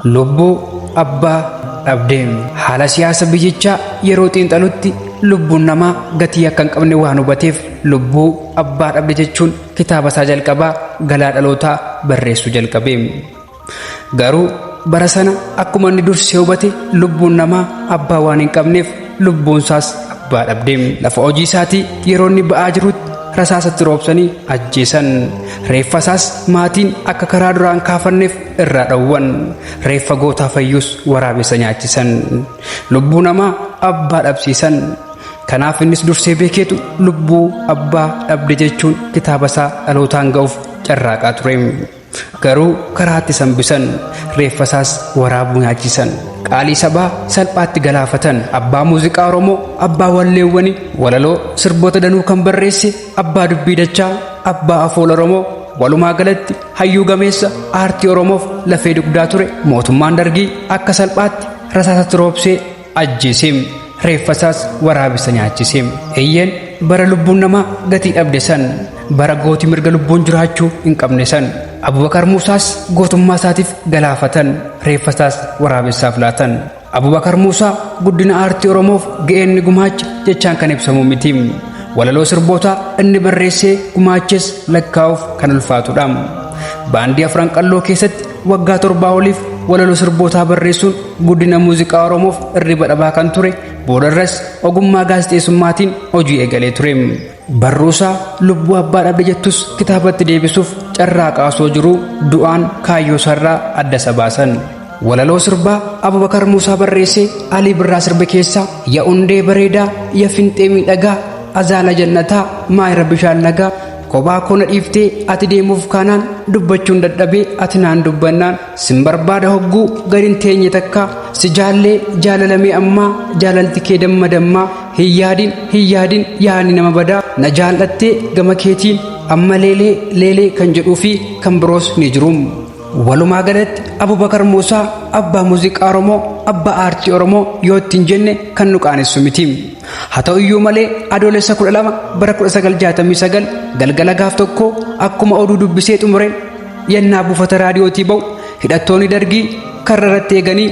Lubbuu abbaa dhabdee. Haala siyaasa biyyichaa yeroo xiinxalutti lubbuun namaa gatii akka hin qabne waan hubateef lubbuu abbaa dhabde jechuun kitaaba isaa jalqabaa Galaa Dhalootaa barreessuu jalqabe. Garuu bara sana akkuma inni dursee hubate lubbuun namaa abbaa waan hin qabneef lubbuun isaas abbaa dhabde. Lafa hojii isaatii yeroo inni ba'aa jirutti rasaasatti roobsanii ajjeesan. Reeffa isaas maatiin akka karaa duraan kaafanneef irraa dhowwan. Reeffa gootaa fayyuus waraabessa nyaachisan. Lubbuu namaa abbaa dhabsiisan. Kanaaf innis dursee beekeetu lubbuu abbaa dhabde jechuun kitaaba isaa dhalootaan ga'uuf carraaqaa ture. Garuu karaatti sambisan, reeffa isaas waraabuu nyaachisan. Qaalii sabaa salphaatti galaafatan. Abbaa muuziqaa Oromoo, abbaa walleewwanii, walaloo sirboota danuu kan barreesse, abbaa dubbii dachaa, abbaa afoola Oromoo, walumaa galatti hayyuu gameessa aartii Oromoof lafee dugdaa ture. Mootummaan Dargii akka salphaatti rasaasatti roobsee ajjeese. Reeffa isaas waraabessa nyaachise. Eeyyeen bara lubbuun namaa gatii dhabde san, bara gooti mirga lubbuun jiraachuu hin qabne san, Abubakar Muusaas gootummaa isaatiif galaafatan, reeffa isaas waraabessaaf laatan. Abubakar Muusaa guddina aartii Oromoof ga'een inni gumaache jechaan kan ibsamu miti. Walaloo sirbootaa inni barreessee gumaaches lakkaa'uuf kan ulfaatudha. Baandii Afran Qalloo keessatti waggaa 7 oliif walaloo sirbootaa barreessuun guddina muuziqaa Oromoof irriba dhabaa kan ture, boodarras ogummaa gaazexeessummaatiin hojii eegalee ture. Barruusaa lubbuu abbaa dhabde jettus kitaabatti deebisuuf carraaqaa osoo jiruu du'aan kaayyoo isaarraa adda isa baasan. Walaloo sirbaa Abubakar Muusaa barreessee Alii Birraa sirbe keessaa ya undee bareedaa, ya finxee miidhagaa, azaala jannataa, maayira bishaan lagaa, kophaa koo na dhiiftee ati deemuuf kaanaan, dubbachuun dadhabee ati naan dubbannaan, sin barbaada hogguu gad hin teenye takkaa, si jaallee jaalalamee ammaa, jaalalti kee damma dammaa, hin yaadin hin yaadin yaadni nama badaa, na jaallattee gama keetiin amma leelee leelee kan jedhuu fi kan biroos ni jiru. Walumaa galatti Abubakar Muusaa abbaa muuziqaa Oromoo, abbaa aartii Oromoo yoo ittiin jenne kan nu qaanessu miti. Haa ta'u iyyuu malee Adoolessa 12 bara 1969 galgala gaaf tokko akkuma oduu dubbisee xumureen yennaa buufata raadiyootii ba'u hidhattoonni Dargii karra irratti eeganii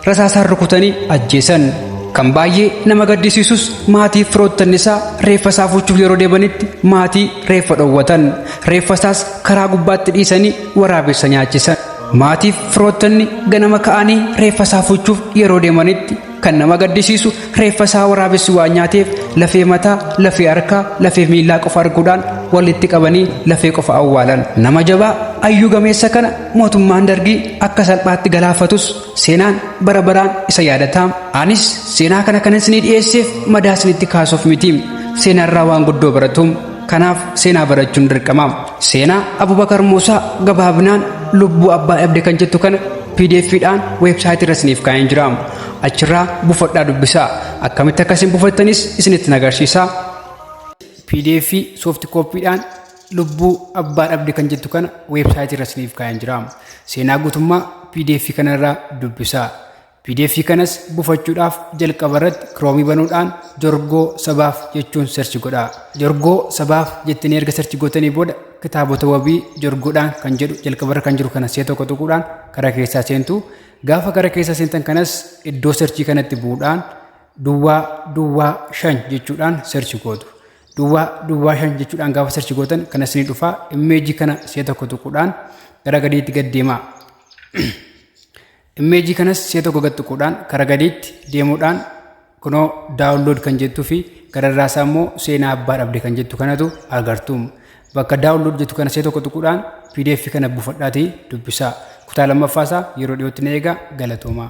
rasaasaan rukutanii ajjeesan. Kan baay'ee nama gaddisiisus maatii firoottanni isaa reeffa isaa fuuchuuf yeroo deemanitti maatii reeffa dhowwatan. Reeffa isaas karaa gubbaatti dhiisanii waraabessa nyaachisan. Maatiif firoottanni ganama ka'anii reeffa isaa fuuchuuf yeroo deemanitti kan nama gaddisiisu reeffa isaa waraabessi waan nyaateef lafee mataa, lafee harkaa, lafee miillaa qofa arguudhaan walitti qabanii lafee qofa awwaalan. Nama jabaa hayyuu gameessa kana mootummaan Dargii akka salphaatti galaafatus seenaan bara baraan isa yaadata. Anis seenaa kana kan isinii dhiyeesseef madaa isinitti kaasuuf miti. Seenaarraa waan guddoo baratu. Kanaaf seenaa barachuun dirqama. Seenaa Abubakar Muusaa gabaabinaan lubbuu abbaa dhabde kan jettu kana PDF dhaan weebsaayitii irra isiniif kaa'een jira. Achirraa buufadhaa dubbisaa. Akkamitti akka isin buufattanis isinitti agarsiisa. PDF soft copy dhaan lubbuu abbaa dhabde kan jettu kana weebsaayitii irra isiniif kaa'een jira. Seenaa guutummaa PDF kanarraa dubbisaa. PDF kanas buufachuudhaaf jalqaba irratti Chrome banuudhaan Jorgoo Sabaaf jechuun search godhaa. Jorgoo Sabaaf jettanii erga search gootanii booda kitaabota wabii Jorgoodhaan kan jedhu jalqaba irra kan jiru kana si'a tokko tuquudhaan karaa keessaa seentu. Gaafa gara keessaa seentan kanas iddoo search kanatti bu'uudhaan duwwaa duwwaa 5 jechuudhaan search gootu. Duwwaa duwwaa 5 jechuudhaan gaafa search gootan kanas ni dhufaa. Image kana si'a tokko tuquudhaan gara gadiitti gad deemaa. Image kanas si'a tokko gad tuquudhaan kara gadiitti deemuudhaan kunoo download kan jettuu fi gararraa isaa immoo seenaa abbaa dhabde kan jettu kanatu agartu. Bakka download jettu kana si'a tokko tuquudhaan PDF kana buufadhaatii dubbisaa. Kutaa lammaffaa isaa yeroo dhiyootti na eegaa, galatoomaa.